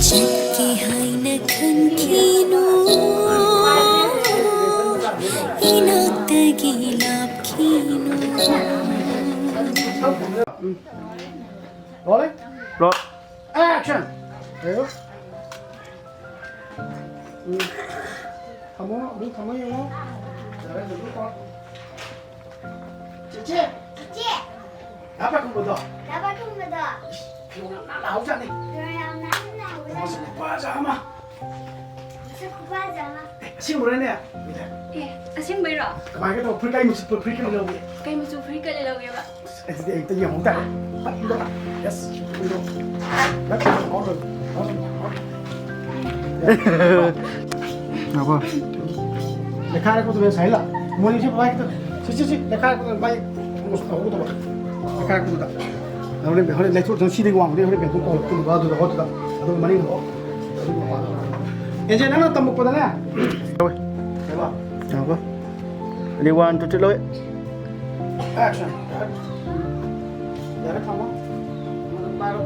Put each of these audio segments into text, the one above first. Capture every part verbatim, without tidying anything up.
ꯆꯠꯀꯦ ꯍꯥꯏꯅ ꯈꯟꯈꯤꯅꯨ, ꯏꯅꯥꯛꯇꯒꯤ ꯂꯥꯞꯈꯤꯅꯨ꯫ Rolling. Roll. Action. There you go. ꯎꯝ. ꯊꯝꯃꯣ, ꯑꯃꯨꯛ ꯊꯝꯃꯣ ꯌꯦꯡꯉꯣ꯫ ꯌꯥꯔꯦ, ꯑꯗꯨꯝ ꯀꯣ꯫ ꯆꯦꯆꯦ꯫ ꯆꯦꯆꯦ꯫ ꯗꯥ ꯄꯥꯏꯈꯣꯝꯕꯗꯣ꯫ ꯗꯥ ꯄꯥꯏꯈꯣꯝꯕꯗꯣ꯫ ꯏꯁ, ꯐꯤꯔꯣꯜ ꯌꯥꯝ ꯅꯥꯟꯅ ꯍꯧꯖꯥꯠꯅꯤ꯫ ꯐꯤꯔꯣꯜ ꯌꯥꯝ ꯅꯥꯟꯅ ꯍꯧꯖꯥꯠꯅꯤ꯫ ꯃꯁꯛ ꯈꯨꯐꯖ ꯑꯃ꯫ ꯃꯁꯛ ꯈꯨꯐꯖ ꯑꯃ꯫ ꯑꯦ, ꯑꯁꯦꯡꯕꯩꯔꯣ? ꯀꯃꯥꯏꯅ ꯇꯧꯕ? ꯐꯨꯔꯤꯠ ꯀꯥꯏ ꯃꯆꯨ, ꯐꯨꯔꯤꯠ ꯀꯥꯏ ꯂꯧꯒꯦ? ꯀꯩ ꯃꯆꯨ ꯐꯨꯔꯤꯠ ꯀꯥꯏ ꯂꯧꯒꯦꯕ? ꯑꯁ, ꯑꯗꯨꯗꯤ ꯑꯩ ꯑꯝꯇ ꯌꯦꯡꯍꯧ ꯇꯥꯔꯦ꯫ ꯐꯠ ꯏꯟꯗꯣ꯫ Yes, Indo. ꯅꯠꯇꯦ, ꯍꯧꯔꯣꯏ, ꯍꯧꯔꯣꯏ, ꯍꯧꯔꯣꯏ꯫ ꯉꯥꯏꯈꯣ꯫ ꯂꯩꯈꯥꯏꯔꯛꯄꯗꯨꯅꯦ ꯁꯥꯏꯂ꯫ ꯃꯣꯏꯁꯦ ꯚꯥꯏ ꯈꯤꯇꯪ꯫ ꯁꯤ, ꯁꯤ, ꯁꯤ, ꯂꯩꯈꯥꯏꯔꯛꯄꯗꯨꯅ ꯚꯥꯏ꯫ ꯀꯩꯅꯣ ꯇꯧꯍꯧꯒꯗꯕ꯫ ꯂꯩꯈꯥꯏꯔꯛꯄꯗꯨꯗ꯫ ꯍꯣꯔꯦꯟ, ꯍꯣꯔꯦꯟ ꯂꯩꯊꯣꯛ, ꯁꯤꯗꯒꯤ ꯋꯥꯡꯕꯗꯒꯤ ꯍꯣꯔꯦꯟ ꯕꯦꯡꯀꯣꯛ ꯇꯧꯔꯛꯇꯣꯏꯅꯦꯕ ꯑꯗꯨꯗ, ꯍꯣꯏ, ꯑꯗꯨꯗ꯫ ꯑꯗꯨꯒ ꯃꯅꯤꯡꯗꯣ꯫ ꯑꯗꯨꯒꯤ ꯃꯄꯥꯗꯣ꯫ ꯑꯦꯟꯖꯦ, ꯅꯪꯅ ꯇꯝꯃꯛꯄꯗꯅꯦ꯫ ꯇꯧꯋꯦ꯫ ꯀꯩꯕ? ꯉꯥꯏꯈꯣ꯫ Ready, one, two, three, ꯂꯧꯋꯦ꯫ Action. ꯌꯥꯔꯦ, ꯊꯝꯃꯣ꯫ ꯑꯗꯨꯝ ꯄꯥꯏꯔꯣ꯫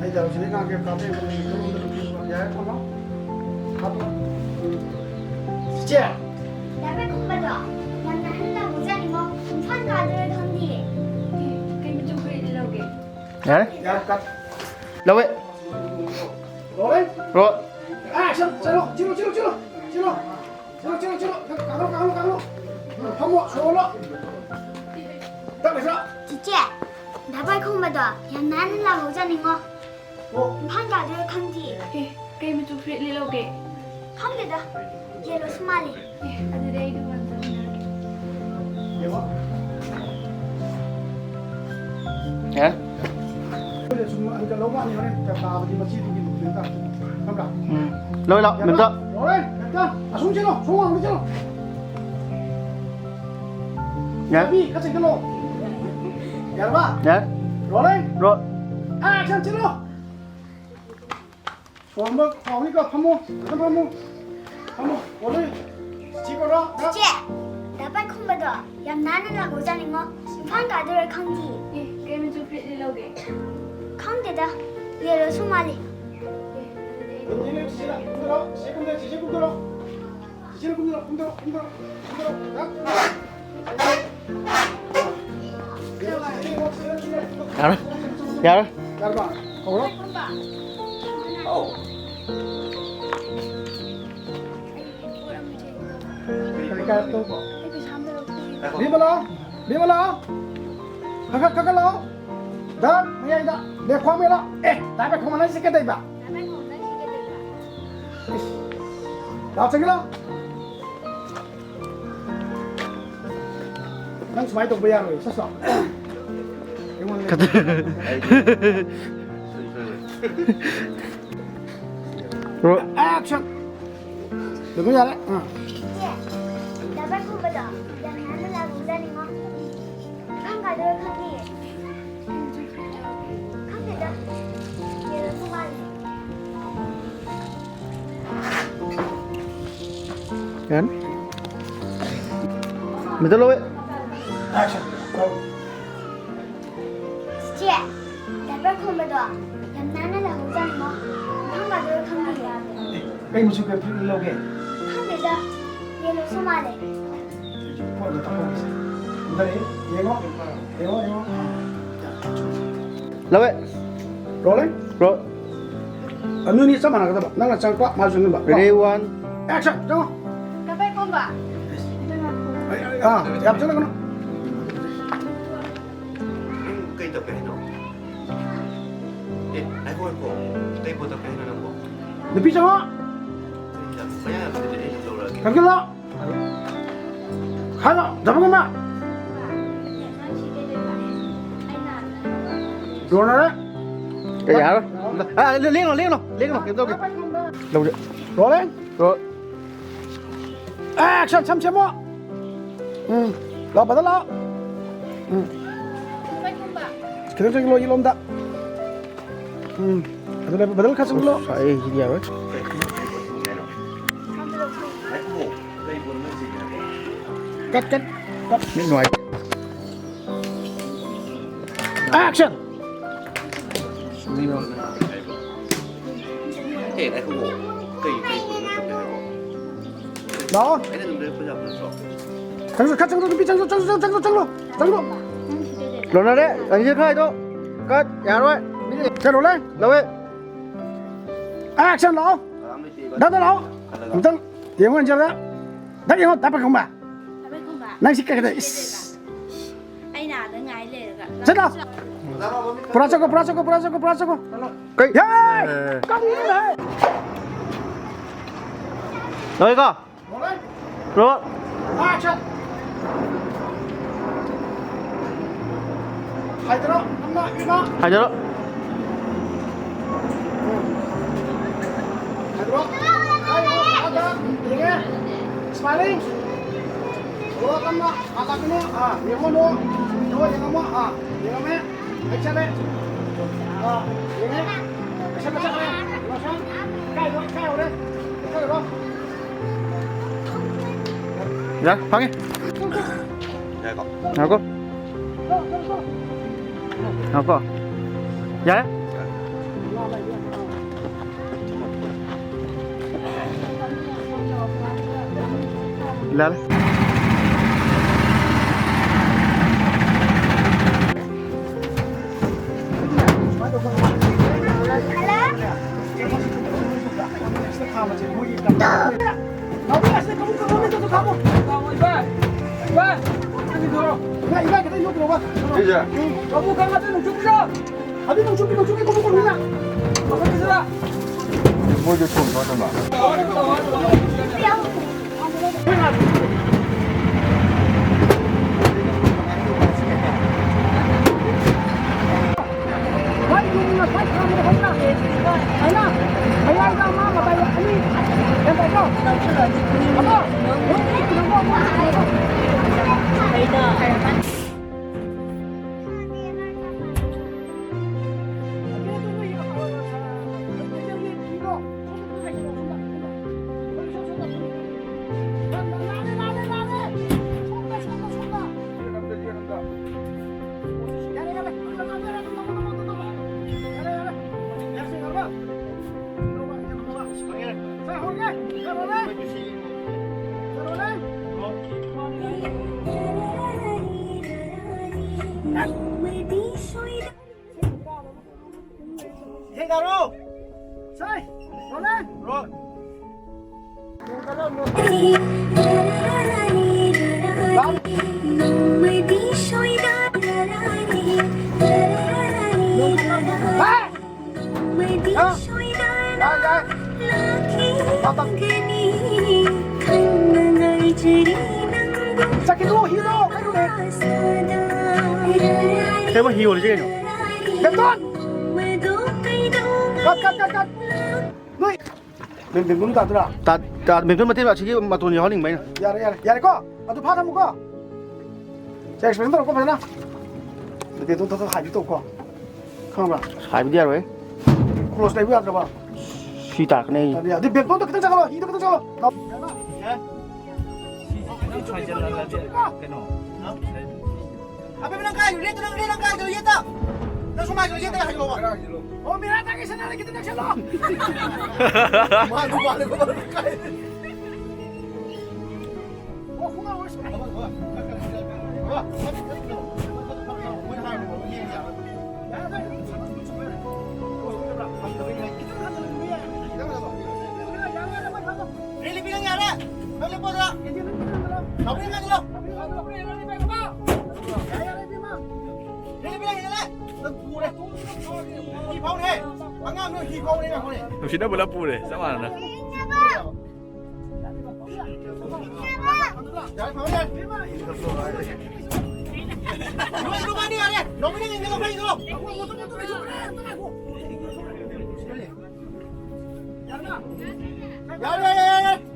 ꯑꯩ ꯗꯥꯏꯔꯦꯛꯁꯟꯗꯤ ꯉꯥꯡꯒꯦ, ꯀꯥꯞꯄ ꯌꯦꯡꯕ ꯃꯤꯗꯣ꯫ ꯌꯥꯔꯦ, ꯊꯝꯃꯣ꯫ ꯀꯥꯞꯄꯣ꯫ ꯆꯤꯆꯦ! ꯗꯥ ꯄꯥꯏꯈꯣꯝꯕꯗꯣ ꯌꯥꯝ ꯅꯥꯟꯅ ꯂꯥꯛꯄꯖꯥꯠꯅꯤꯉꯣ꯫ ꯏꯝꯐꯥꯜ ꯀꯥꯗꯣꯏꯔꯥ ꯈꯪꯗꯤꯌꯦ꯫ ꯀꯩ ꯃꯆꯨ ꯐꯨꯔꯤꯠ ꯂꯤꯠꯍꯧꯒꯦ? ꯌꯥꯔꯦ꯫ ꯌꯥꯔꯦ, ꯀꯠ꯫ ꯂꯧꯋꯦ꯫ ꯂꯧꯔꯦ꯫ ꯔꯣ꯫ ꯑꯦꯛꯁꯟ! ꯆꯠꯂꯣ, ꯆꯦꯜꯂꯣ, ꯆꯦꯜꯂꯣ, ꯆꯦꯜꯂꯣ, ꯆꯦꯜꯂꯣ꯫ ꯆꯦꯜꯂꯣ, ꯆꯦꯜꯂꯣ, ꯆꯦꯜꯂꯣ꯫ ꯀꯥꯈꯠꯂꯣ, ꯀꯥꯈꯠꯂꯣ, ꯀꯥꯈꯠꯂꯣ꯫ ꯐꯝꯃꯣ, ꯁꯣꯍꯜꯂꯣ꯫ ꯇꯞꯅ ꯆꯠꯂꯣ꯫ ꯆꯤꯆꯦ, ꯗꯥ ꯄꯥꯏꯈꯣꯝꯕꯗꯣ ꯌꯥꯝ ꯅꯥꯟꯅ ꯂꯥꯛꯍꯧꯖꯥꯠꯅꯤꯉꯣ꯫ ꯑꯣ꯫ ꯏꯝꯐꯥꯜ ꯀꯥꯗꯣꯏꯔꯥ ꯈꯪꯗꯤꯌꯦ꯫ ꯑꯦ, ꯀꯩ ꯃꯆꯨ ꯐꯨꯔꯤꯠ ꯂꯤꯠꯍꯧꯒꯦ? ꯈꯪꯗꯦꯗ, ꯌꯦꯜꯂꯣꯁꯨ ꯃꯥꯜꯂꯤ꯫ ꯑꯦ, ꯑꯗꯨꯗꯤ ꯑꯩ ꯗꯨꯀꯥꯟ ꯆꯠꯃꯤꯟꯅꯔꯒꯦ꯫ ꯌꯦꯡꯉꯣ꯫ ꯌꯥꯔꯦ? ꯑꯩꯈꯣꯏꯗ ꯁꯨꯝ ꯑꯪꯀ ꯂꯧꯕ ꯋꯥꯅꯤ, ꯍꯣꯔꯦꯟ ꯇꯥꯕꯗꯤ ꯃꯆꯦꯗꯨꯒꯤ ꯂꯨꯞꯇꯣꯏꯅꯤ ꯇꯥ-, ꯈꯪꯕ꯭ꯔꯥ? ꯎꯝ꯫ ꯂꯣꯏ ꯂꯥꯎ, ꯌꯥꯔꯦ? ꯃꯦꯝꯇ꯫ ꯂꯣꯏꯔꯦ, ꯃꯦꯝꯇ꯫ ꯑꯁꯣꯝ ꯆꯦꯜꯂꯣ, ꯁꯣꯝ ꯋꯥꯡꯃꯗ ꯆꯦꯜꯂꯣ꯫ ꯌꯥꯔꯦ꯫ ꯆꯥꯕꯤ, ꯈꯔ ꯆꯦꯛꯁꯤꯜꯂꯣ꯫ ꯌꯥꯔꯕ? ꯌꯥꯔꯦ꯫ Rolling꯫ Roll꯫ Action, ꯆꯦꯜꯂꯣ꯫ ꯁꯣꯝꯕ ꯀꯥꯎꯅꯤꯀꯣ, ꯐꯝꯃꯣ꯫ ꯐꯖꯅ ꯐꯝꯃꯣ꯫ ꯐꯝꯃꯣ꯫ Rolling꯫ ꯆꯦ ꯀꯧꯔꯣ꯫ ꯆꯦ, ꯗꯥ ꯄꯥꯏꯈꯣꯝꯕꯗꯣ ꯌꯥꯝ ꯅꯥꯟꯅ ꯂꯥꯛꯍꯧꯖꯥꯠꯅꯤꯉꯣ꯫ ꯏꯝꯐꯥꯜ ꯀꯥꯗꯣꯏꯔꯥ ꯈꯪꯗꯤꯌꯦ꯫ ꯑꯦ, ꯀꯩ ꯃꯆꯨ ꯐꯨꯔꯤꯠ ꯂꯤꯠꯍꯧꯒꯦ? ꯈꯪꯗꯦꯗ, ꯌꯦꯜꯂꯣꯁꯨ ꯃꯥꯜꯂꯤ꯫ ꯑꯦ, ꯑꯗꯨꯗꯤ ꯑꯩ ꯀꯨꯝꯊꯔꯣ, ꯆꯦ ꯀꯨꯝꯊꯔꯣ, ꯆꯦ ꯀꯨꯝꯊꯔꯣ꯫ ꯌꯥꯔꯦ, ꯌꯥꯔꯦ꯫ ꯌꯥꯔꯕ? ꯀꯧꯔꯣ꯫ ꯀꯔꯤ ꯀꯥꯏ ꯇꯧꯕ? ꯕꯤꯃꯂꯥ, ꯕꯤꯃꯂꯥ꯫ ꯀꯥꯈꯠ, ꯀꯥꯈꯠ ꯂꯥꯛꯑꯣ꯫ ꯗꯥ, ꯃꯌꯥꯏꯗ꯫ ꯂꯦꯞꯈꯣ, ꯃꯌꯥꯏꯗ꯫ ꯑꯦ, ꯗꯥ ꯄꯥꯏꯈꯣꯝꯕ, ꯅꯪ ꯁꯤ ꯀꯩꯗꯧꯕ? ꯏꯁ꯫ ꯂꯥꯛꯑꯣ, ꯆꯪꯁꯤꯜꯂꯣ꯫ ꯅꯪ ꯁꯨꯃꯥꯏꯅ ꯇꯧꯕ ꯌꯥꯔꯣꯏ, ꯆꯠꯁꯣ꯫ ꯑꯩꯉꯣꯟꯗ Action! ꯑꯗꯨꯝ ꯌꯥꯔꯦ꯫ ꯑꯥ꯫ ꯏꯆꯦ, ꯗꯥ ꯄꯥꯏꯈꯣꯝꯕꯗꯣ ꯌꯥꯝ ꯅꯥꯟꯅ ꯂꯥꯛꯍꯧꯖꯥꯠꯅꯤꯉꯣ꯫ ꯀꯔꯝ ꯀꯥꯟꯗ ꯈꯪꯉꯤ? ꯈꯪꯗꯦꯗ꯫ ꯌꯦꯜꯂꯣꯁꯨ ꯃꯥꯜꯂꯤ꯫ ꯌꯥꯅꯤ꯫ Middle ꯑꯣꯏ꯫ Action. Go. ꯆꯤꯆꯦ, ꯗꯥꯏꯄꯔ ꯈꯣꯝꯕꯗꯣ ꯌꯥꯝ ꯅꯥꯟꯅ ꯂꯥꯛꯍꯧꯖꯥꯠꯅꯤꯉꯣ꯫ ꯏꯝꯐꯥꯜ ꯀꯥꯗꯣꯏꯔꯥ ꯈꯪꯗꯤꯌꯦ꯫ ꯑꯦ, ꯀꯩ ꯃꯆꯨ ꯀꯩ ꯐꯨꯔꯤꯠ ꯂꯧꯒꯦ? ꯈꯪꯗꯦꯗ, ꯌꯦꯜꯂꯣꯁꯨ ꯃꯥꯜꯂꯦ꯫ ꯄꯣꯠ ꯑꯝꯇ ꯇꯞꯍꯧꯒꯦꯁꯦ꯫ ꯀꯨꯝꯊꯔꯛꯑꯦ꯫ ꯌꯦꯡꯉꯣ꯫ ꯌꯦꯡꯉꯣ, ꯌꯦꯡꯉꯣ꯫ ꯂꯧꯋꯦ꯫ Rolling꯫ Roll꯫ ꯑ, ꯅꯣꯏꯅꯤ ꯆꯞ ꯃꯥꯟꯅꯒꯗꯕ꯫ ꯅꯪꯅ ꯆꯪꯉꯛꯄ, ꯃꯥꯁꯨ ꯆꯪꯁꯤꯟꯕ꯫ Ready, one꯫ Action! ꯆꯪꯉꯣ꯫ ꯗꯥꯏꯄꯔ ꯈꯣꯝꯕ꯫ ꯑꯩ, ꯑꯩ, ꯑꯥ, ꯌꯥꯝ ꯆꯪꯉꯛꯀꯅꯨ꯫ ꯅꯪ ꯀꯩ ꯇꯞꯄꯦ ꯍꯥꯏꯅꯣ? ꯑꯦ, ꯉꯥꯏꯈꯣ, ꯉꯥꯏꯈꯣ꯫ ꯀꯩ ꯄꯣꯠ ꯇꯞꯄꯦ ꯍꯥꯏꯅꯣ ꯅꯪꯕꯣ? ꯅꯨꯄꯤ ꯆꯪꯉꯣ꯫ ꯀꯩ ꯇꯞꯄꯦ? ꯃꯌꯥ ꯌꯥꯝ ꯐꯠꯇꯦ, ꯑꯩ ꯂꯧꯔꯛꯑꯒꯦ꯫ ꯆꯪꯁꯤꯜꯂꯣ꯫ ꯍꯥꯏꯔꯣ, ꯗꯥꯏꯄꯔ ꯈꯣꯝꯕ꯫ ꯂꯣꯏꯔꯦ꯫ ꯑꯦ, ꯌꯥꯔꯣꯏ꯫ ꯑꯥ, ꯂꯦꯡꯉꯣ, ꯂꯦꯡꯉꯣ, ꯂꯦꯡꯉꯣ, ꯀꯩꯅꯣ ꯇꯧꯒꯦ꯫ ꯂꯧꯖꯦ꯫ Rolling꯫ Roll꯫ Action, ꯁꯝ ꯁꯦꯝꯃꯣ꯫ ꯎꯝ꯫ ꯂꯥꯛꯑꯣ, ꯕꯗꯔ ꯂꯥꯛꯑꯣ꯫ ꯎꯝ꯫ ꯈꯤꯇꯪ ꯆꯪꯁꯤꯜꯂꯣ, ꯌꯦꯠꯂꯣꯝꯗ꯫ ꯎꯝ꯫ ꯑꯗꯨ ꯂꯩ, ꯕꯗꯔ ꯈꯔ ꯆꯪꯁꯤꯜꯂꯣ꯫ ꯑꯁ, ꯑꯩ ꯁꯤꯗꯤ ꯌꯥꯔꯣꯏ꯫ ꯀꯠ, ꯀꯠ, ꯀꯠ꯫ ꯃꯤꯠ ꯅꯨꯡꯉꯥꯏ꯫ ꯑꯦꯛꯁꯟ! ꯑꯦ, ꯉꯥꯏꯈꯣꯀꯣ꯫ ꯀꯩ, ꯀꯩ ꯄꯨꯔꯒ ꯆꯠꯀꯦ ꯍꯥꯏꯕꯣ? ꯂꯥꯛꯑꯣ꯫ ꯑꯩꯅ ꯑꯗꯨꯝ ꯂꯩꯔꯛꯄ ꯌꯥꯕ ꯅꯠꯇ꯭ꯔꯣ? ꯆꯪꯁꯤꯜꯂꯣ, ꯈꯔ ꯆꯪꯁꯤꯜꯂꯣ, ꯅꯨꯄꯤ ꯆꯪꯁꯤꯜꯂꯣ, ꯆꯪꯁꯤꯜꯂꯣ, ꯆꯪꯁꯤꯜꯂꯣ, ꯆꯪꯁꯤꯜꯂꯣ, ꯆꯪꯁꯤꯜꯂꯣ꯫ ꯂꯣꯅꯔꯦ, ꯆꯪꯁꯤꯜꯂꯣ ꯍꯥꯏꯗꯣ꯫ ꯀꯠ, ꯌꯥꯔꯣꯏ꯫ ꯃꯤꯅꯤꯠ꯫ ꯀꯩꯅꯣ ꯂꯩ? ꯂꯧꯋꯦ꯫ ꯑꯦꯛꯁꯟ ꯂꯥꯛꯑꯣ꯫ ꯀꯅꯥꯝ ꯂꯩꯇꯦ, ꯏꯕꯥꯅꯤ꯫ ꯗꯥ, ꯗꯥ ꯂꯥꯛꯑꯣ꯫ ꯈꯜꯂꯒ꯫ ꯑꯝꯇꯪ ꯌꯦꯡꯉꯣ, ꯌꯦꯡꯉꯣ꯫ ꯗꯥ ꯌꯦꯡꯉꯣ, ꯗꯥ ꯄꯥꯏꯈꯣꯝꯕ꯫ ꯗꯥ ꯄꯥꯏꯈꯣꯝꯕ꯫ ꯅꯪ ꯁꯤ ꯀꯩ ꯀꯩꯗꯧ-, ꯏꯁ꯫ ꯑꯩꯅ ꯑꯥꯗ ꯉꯥꯏ ꯂꯩꯔꯒ꯫ ꯆꯠꯂꯣ꯫ ꯄꯨꯔꯥ ꯆꯠꯈꯣ, ꯄꯨꯔꯥ ꯆꯠꯈꯣ, ꯄꯨꯔꯥ ꯆꯠꯈꯣ, ꯄꯨꯔꯥ ꯆꯠꯈꯣ꯫ ꯀꯩ? ꯌꯥꯏ! ꯑꯦ꯫ ꯀꯔꯤꯅꯣ ꯍꯦ? ꯂꯣꯏꯀꯣ? ꯔꯣꯜ꯫ ꯑꯦꯛꯁꯟ! ꯍꯥꯏꯗꯔꯣ, ꯅꯪꯅ, ꯏꯃꯥ꯫ ꯍꯥꯏꯗꯔꯣ꯫ ꯍꯥꯏꯗꯔꯣ꯫ ꯍꯥꯏꯗꯔꯣ, ꯍꯥꯏꯗꯔꯣ꯫ ꯌꯦꯡꯉꯦ꯫ ꯁ꯭ꯃꯥꯏꯂꯤꯡ꯫ ꯔꯣꯜ ꯀꯟꯅ ꯍꯜꯂꯛꯀꯅꯨ꯫ ꯑꯥ, ꯌꯦꯡꯉꯣ, ꯅꯣ꯫ ꯅꯣ, ꯌꯦꯡꯉꯝꯃꯣ꯫ ꯑꯥ, ꯌꯦꯡꯉꯝꯃꯦ꯫ ꯑꯩ ꯆꯠꯂꯦ꯫ ꯑꯥ, ꯌꯦꯡꯉꯦ꯫ ꯑꯩ ꯆꯠꯂꯦ, ꯆꯠꯂꯦ꯫ ꯏꯃꯥ ꯁꯥ꯫ ꯏꯀꯥꯏꯔꯣ, ꯏꯀꯥꯏꯍꯧꯔꯦ꯫ ꯏꯀꯥꯏꯔꯣ꯫ ꯌꯥ, ꯐꯪꯉꯦ꯫ ꯌꯥꯏꯀꯣ? ꯉꯥꯏꯈꯣ꯫ ꯉꯥꯏꯈꯣ꯫ ꯌꯥꯔꯦ? ꯌꯥꯔꯦ꯫ ꯃꯣꯏꯁꯦ ꯊꯣꯡ ꯊꯥꯛꯑꯝꯕ꯫ ꯁꯥꯏ! ꯔꯣꯂꯦ! ꯔꯣꯜ! ꯍꯥ? ꯌꯥꯏ, ꯌꯥꯏ꯫ ꯇꯞ, ꯇꯞ꯫ ꯆꯠꯈꯤꯅꯨ, ꯍꯤꯗꯣ, ꯀꯩꯅꯣꯅꯦ꯫ ꯀꯩꯕ, ꯍꯤ ꯍꯣꯜꯂꯤꯁꯦ ꯀꯩꯅꯣ? ꯕꯦꯇꯣꯟ! ꯀꯠ, ꯀꯠ, ꯀꯠ, ꯀꯠ꯫ ꯅꯣꯏ ꯕꯦꯝ-, ꯕꯦꯝꯕꯨꯝ ꯇꯥꯗꯣꯏꯔꯥ? ꯇꯥ-, ꯇꯥ-, ꯕꯦꯝꯕꯨꯝ ꯃꯇꯦꯛ ꯑꯁꯤꯒꯤ ꯃꯇꯣꯟ ꯌꯥꯎꯍꯟꯅꯤꯡꯕ ꯑꯩꯅ꯫ ꯌꯥꯔꯦ, ꯌꯥꯔꯦ, ꯌꯥꯔꯦꯀꯣ? ꯑꯗꯨ ꯐꯥ ꯊꯝꯃꯨꯀꯣ꯫ ꯁꯦ, explain ꯇꯧꯔꯛꯀꯣ ꯐꯖꯅ꯫ ꯑꯗꯨ ꯕꯦꯝꯕꯨꯝ ꯊꯛ ꯊꯛ ꯍꯥꯏꯕꯤ ꯇꯧꯀꯣ꯫ ꯈꯪꯕ꯭ꯔꯥ? ꯍꯥꯏꯕꯗꯤ ꯌꯥꯔꯣꯏ꯫ Close ꯂꯩꯕ ꯌꯥꯗ꯭ꯔꯕ? ꯁꯤ ꯇꯥꯔꯛꯀꯅꯤ ꯑꯩ꯫ ꯌꯥꯔꯦ, ꯌꯥꯔꯦ꯫ ꯑꯗꯨ ꯕꯦꯝꯕꯨꯝꯗꯣ ꯈꯤꯇꯪ ꯆꯪꯍꯜꯂꯣ, ꯍꯤꯗꯣ ꯈꯤꯇꯪ ꯆꯪꯍꯜꯂꯣ꯫ ꯀꯩꯅꯣ? ꯑꯕꯦꯝꯃ, ꯅꯪ ꯀꯥꯏꯗ ꯌꯦꯠꯇ, ꯅꯪ, ꯅꯪ ꯀꯥꯏꯗ ꯌꯦꯠꯇ? ꯅꯪ ꯁꯨꯃꯥꯏꯗ ꯌꯦꯠꯇ ꯍꯥꯏꯒꯠꯂꯣꯕ꯫ ꯑꯣ, ꯃꯤꯔꯥ ꯇꯥꯒꯦ ꯁꯅꯥꯔꯩ ꯈꯤꯇꯪ ꯅꯛꯁꯜꯂꯣ꯫ ꯃꯥꯅ, ꯃꯥꯅ, ꯃꯥꯅ ꯀꯥꯏ? ꯑꯣ, ꯈꯨꯡꯒꯪ ꯑꯣꯏꯔꯁꯨ꯫ ꯔꯦꯂꯤ ꯄꯤꯔꯪ ꯌꯥꯔꯦ꯫ ꯅꯪ ꯂꯦꯞꯄꯣ ꯑꯗꯨꯗ꯫ ꯅꯥꯎꯔꯤ ꯉꯥꯏꯗ ꯂꯥꯎ꯫ ꯔꯦꯂꯤ ꯄꯤꯔꯪ ꯌꯥꯔꯦ꯫ ꯅꯪ ꯄꯨꯔꯦ꯫ ꯍꯤ ꯐꯥꯎꯔꯦ꯫ ꯑꯉꯥꯡ ꯅꯣꯏ ꯍꯤ ꯐꯥꯎꯔꯦ ꯉꯥꯏꯈꯣꯅꯦ꯫ ꯅꯨꯡꯁꯤꯠꯅ ꯄꯨꯂꯞ ꯄꯨꯔꯦ ꯆꯞ ꯃꯥꯟꯅꯅ꯫ ꯌꯥꯔꯦ, ꯐꯥꯎꯔꯦ, ꯌꯥꯔꯦ꯫ ꯅꯣꯏ ꯅꯨꯄꯥꯅꯤ ꯌꯥꯔꯦ꯫ ꯅꯣꯡꯃꯅꯤ ꯌꯦꯡꯒꯦ ꯂꯥꯎ, ꯀꯩꯅꯣ? ꯌꯥꯔꯦ, ꯌꯥꯔꯦ, ꯌꯥꯔꯦ꯫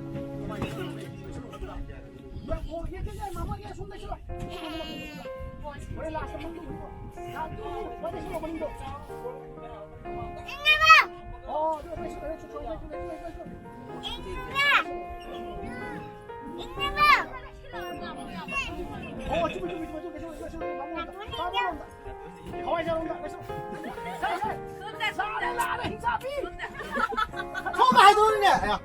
ꯊꯣꯡ ꯍꯥꯏꯗꯣꯛꯎꯅꯦ꯫ ꯑꯌꯥ꯫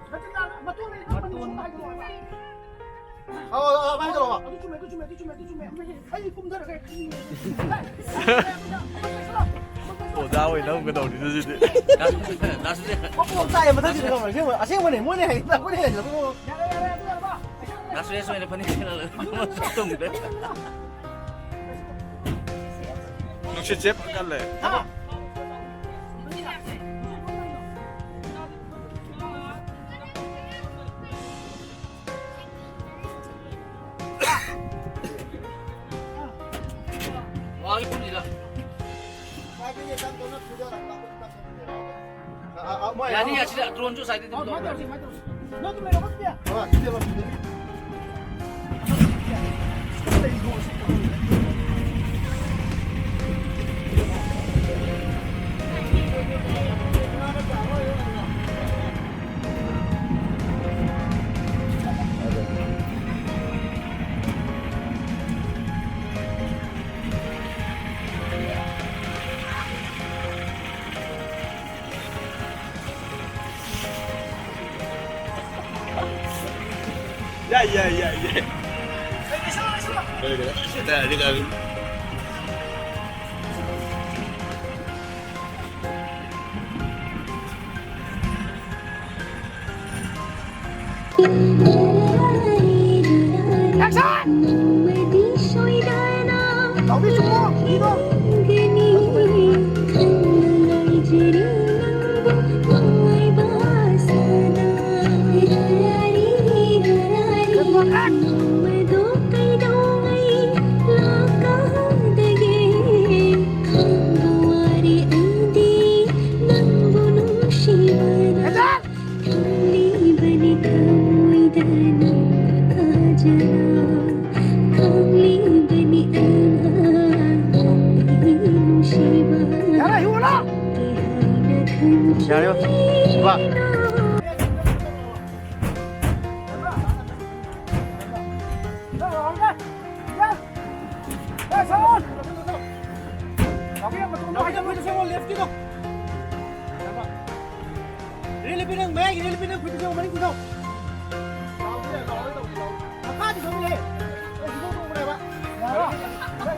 ꯑꯥ, ꯑꯥ, ꯚꯥꯏ, ꯇꯧꯔꯣ꯫ ꯑꯗꯨ ꯆꯨꯝꯃꯦ, ꯑꯗꯨ ꯆꯨꯝꯃꯦ, ꯑꯗꯨ ꯆꯨꯝꯃꯦ, ꯑꯗꯨ ꯆꯨꯝꯃꯦ꯫ ꯑꯩ ꯀꯨꯝꯊꯔꯒ ꯑꯩ ꯈꯪꯉꯦ꯫ ꯑꯣꯖꯥ ꯑꯣꯏꯅꯕ ꯇꯧꯔꯤꯗꯨ ꯁꯤꯗꯤ꯫ ꯃꯀꯣꯛ ꯆꯥꯛꯑꯦ ꯃꯊꯛꯁꯤꯗ ꯈꯪꯕ꯭ꯔꯥ? ꯑꯁꯦꯡꯕ-, ꯑꯁꯦꯡꯕꯅꯦ, ꯃꯣꯏꯅ ꯍꯦꯟꯅ, ꯑꯩꯈꯣꯏꯅ ꯍꯦꯟꯅ ꯃꯀꯣꯛ ꯌꯥꯔꯦ, ꯌꯥꯔꯦ, ꯑꯗꯨ ꯌꯥꯔꯕ? ꯄꯩꯁꯥ ꯂꯥꯁ ꯔꯦꯁ ꯑꯣꯏꯅ ꯐꯅꯦꯛ ꯁꯦꯠꯂꯒ ꯇꯨꯝꯗ꯭ꯔꯦ꯫ ꯅꯨꯡꯁꯤꯠꯁꯦ ꯐꯖꯅ ꯀꯜꯂꯦ꯫ ꯍꯥ? ꯋꯥꯒꯤ ꯄꯨꯟꯁꯤꯗ꯫ ꯌꯥꯅꯤ, ꯑꯁꯤꯗ ꯗ꯭ꯔꯣꯟꯁꯨ ꯁꯥꯏꯗ ꯑꯗꯨꯝ ꯇꯧꯔꯣ꯫ ꯌꯥꯏ, ꯌꯥꯏ, ꯌꯥꯏ, ꯌꯥꯏ꯫ ꯂꯣꯏꯔꯦ꯫ ꯁꯤꯗ ꯑꯗꯤ ꯀꯥꯕꯤ꯫ Action! ꯌꯥꯔꯦ, ꯍꯨꯔꯥ! ꯌꯥꯔꯦ, ꯋꯥ꯫ ꯔꯦꯂꯤꯄꯤ ꯅꯪ ꯃꯌꯥꯏꯒꯤ ꯔꯦꯂꯤꯄꯤ ꯅꯪ ꯈꯨꯠꯇ ꯆꯪꯉꯣ, ꯃꯅꯤꯡ ꯄꯨꯊꯣꯛ꯫ ꯌꯥꯔꯕ?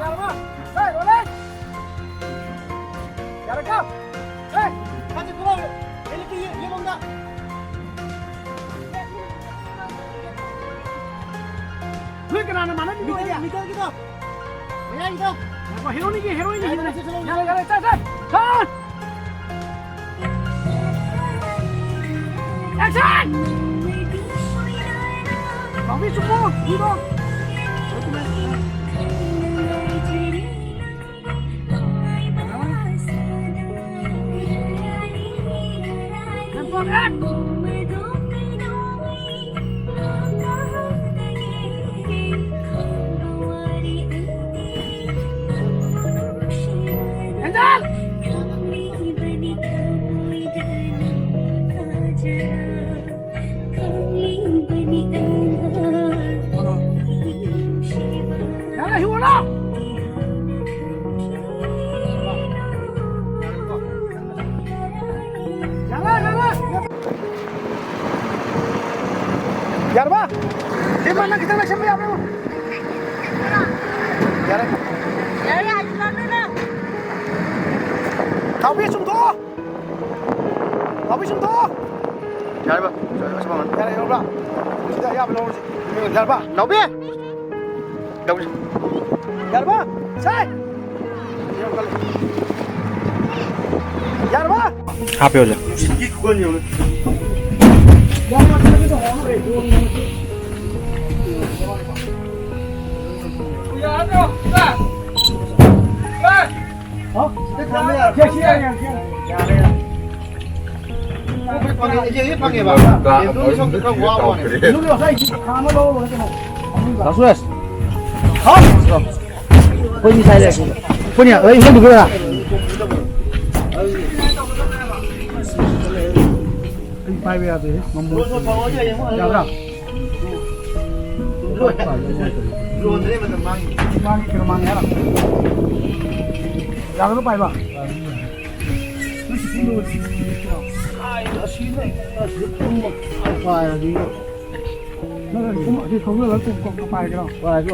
ꯌꯥꯔꯕ? ꯍꯦ, ꯔꯣꯂꯦꯟ! ꯌꯥꯔꯦꯀꯣ? ꯍꯦ, ꯈꯥꯖꯤꯛ ꯊꯣꯛꯂꯛꯑꯣ꯫ ꯍꯦꯂꯤꯛꯀꯤ ꯌꯦ-, ꯌꯦꯠꯂꯣꯝꯗ꯫ ꯅꯣꯏ ꯀꯅꯥꯅ ꯃꯥꯟꯅꯕꯤꯅꯣ ꯃꯤꯗꯜ, ꯍꯥꯏꯁꯦ? ꯃꯤꯗꯜꯒꯤꯗꯣ꯫ ꯃꯌꯥꯏꯒꯤꯗꯣ꯫ ꯉꯥꯏꯈꯣ, ꯍꯦꯔꯣꯅꯤꯒꯤ, ꯍꯦꯔꯣꯅꯤꯒꯤ꯫ ꯌꯥꯔꯦ, ꯌꯥꯔꯦ, ꯆꯠ, ꯆꯠ꯫ ꯀꯠ! Action! ꯅꯥꯎꯕꯤ, ꯆꯨꯝꯃꯣ, ꯍꯤꯔꯣ꯫ Angel! ꯌꯥꯔꯦ, ꯍꯤꯡꯉꯨꯔꯣ! ꯌꯥꯔꯦ, ꯌꯥꯔꯦ! ꯌꯥꯔꯕ? ꯏꯃꯥ, ꯅꯪ ꯈꯤꯇꯪ ꯅꯛꯁꯟꯕ ꯌꯥꯕ꯭ꯔꯥ? ꯌꯥꯔꯦ꯫ ꯌꯥꯔꯦ, ꯌꯥꯔꯦ, ꯂꯥꯛꯑꯣ, ꯂꯥꯛꯑꯣ꯫ ꯊꯥꯎꯕꯤ, ꯁꯨꯝ ꯊꯣꯛꯑꯣ꯫ ꯅꯥꯎꯕꯤ, ꯁꯨꯝ ꯊꯣꯛꯑꯣ꯫ ꯌꯥꯔꯦꯕ, ꯌꯥꯔꯦ, ꯑꯁ, ꯃꯃꯜ꯫ ꯌꯥꯔꯦ, ꯌꯧꯔꯕ꯭ꯔꯥ? ꯁꯤꯗ ꯑꯌꯥꯕ ꯂꯧꯔꯁꯤ꯫ ꯌꯥꯔꯕ? ꯅꯥꯎꯕꯤ! ꯌꯥꯔꯕ? ꯁꯦ! ꯌꯥꯔꯕ? ꯍꯥꯞꯄꯦ, ꯑꯣꯖꯥ꯫ ꯍꯥꯎ, ꯁꯤꯗ ꯊꯝꯕ ꯌꯥꯔꯦ꯫ ꯌꯥꯔꯦ, ꯌꯥꯔꯦ, ꯌꯥꯔꯦ꯫ ꯐꯪꯉꯦ, ꯐꯪꯉꯦꯕ꯫ ꯌꯦꯟꯗꯨꯝ ꯁꯣꯝꯗ ꯈꯔ ꯋꯥꯕ ꯋꯥꯅꯦ꯫ ꯌꯦꯟꯗꯨꯝ ꯉꯁꯥꯏ ꯈꯥ ꯑꯃ ꯂꯧꯔꯨꯔꯦ ꯀꯩꯅꯣ꯫ ꯗꯥ ꯁꯨꯔꯦꯁ꯫ ꯍꯥꯎ꯫ ꯑꯩꯈꯣꯏ ꯃꯤ ꯁꯥꯏ ꯂꯩꯔꯦ꯫ ꯑꯩꯈꯣꯏꯅꯦ, ꯑꯩ ꯏꯟꯖꯥꯡ ꯄꯨꯈꯤꯔꯣꯔꯥ? ꯑꯩ ꯄꯥꯏꯕ ꯌꯥꯗꯦ꯫ ꯌꯥꯕ꯭ꯔꯥ? ꯂꯣꯟꯗ꯭ꯔꯦ ꯃꯇꯝ ꯃꯥꯡꯉꯤ꯫ ꯃꯥꯡꯉꯤ, ꯀꯩꯅꯣ ꯃꯥꯡꯉꯤ ꯍꯥꯏꯔꯣ? ꯌꯥꯒꯗ꯭ꯔꯣ ꯄꯥꯏꯕ? ꯅꯪ ꯁꯤ ꯂꯣꯏ-, ꯑꯁꯤ ꯂꯩ, ꯑꯁꯤ ꯇꯨꯝꯕ ꯄꯥꯏꯔꯗꯤ꯫ ꯅꯪ ꯀꯨꯝ-, ꯑꯁꯤ ꯊꯧꯖꯤꯜꯂꯒ ꯀꯨꯝ-, ꯀꯨꯝ-, ꯀꯨꯝ ꯄꯥꯏꯒꯦꯔꯣ? ꯄꯥꯏꯒꯦ꯫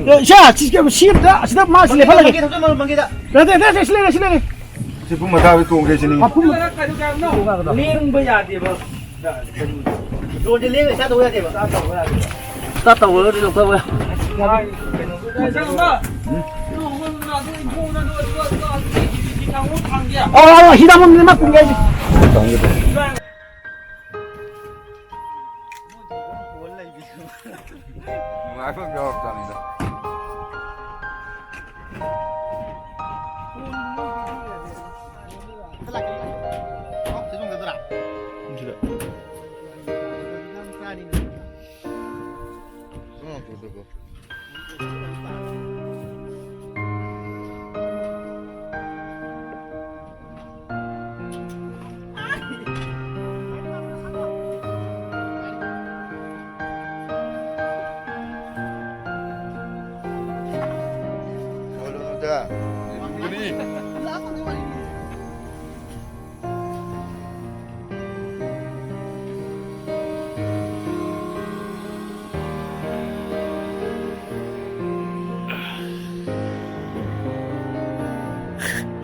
ꯑꯦ, ꯏꯆꯥ, ꯁꯤ, ꯁꯤ ꯑꯝꯇ, ꯑꯁꯤꯗ ꯃꯥ ꯁꯤ ꯂꯦꯞꯍꯜꯂꯒꯦ꯫ ꯃꯪꯒꯦꯗ, ꯃꯪꯒꯦꯗ꯫ ꯅꯠꯇꯦ, ꯅꯠꯇꯦ, ꯁꯤ ꯂꯩꯔꯦ, ꯁꯤ ꯂꯩꯔꯦ꯫ ꯁꯤ ꯄꯨꯡ ꯃꯊꯥꯗ ꯇꯣꯡꯒꯦ ꯁꯤꯅꯤ꯫ ꯃꯄꯨꯝ ꯂꯦꯡꯕ ꯌꯥꯗꯦꯕ꯫ ꯗ꯭ꯔꯣꯟꯁꯦ ꯂꯦꯡꯉ ꯏꯁꯥ ꯇꯧꯕ ꯌꯥꯗꯦꯕ꯫ ꯏꯁꯥ ꯇꯧꯔꯒꯗꯤ ꯂꯧꯊꯣꯛꯄ ꯌꯥ-, ꯑꯣ, ꯑꯣ, ꯍꯤꯗꯥꯛ ꯑꯃ ꯄꯨꯡꯒꯦ ꯍꯥꯏꯁꯦ꯫ ꯅꯨꯡꯉꯥꯏꯕ ꯑꯃ ꯌꯥꯎꯔꯛꯇꯕꯅꯤꯗ꯫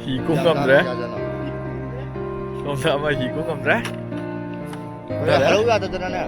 ꯍꯤ ꯀꯨꯝ ꯉꯝꯗ꯭ꯔꯦ꯫ ꯁꯣꯝꯗ ꯑꯃ ꯍꯤ ꯀꯨꯝ ꯉꯝꯗ꯭ꯔꯦ꯫ ꯍꯔꯧ ꯌꯥꯗꯗꯅꯅꯦ꯫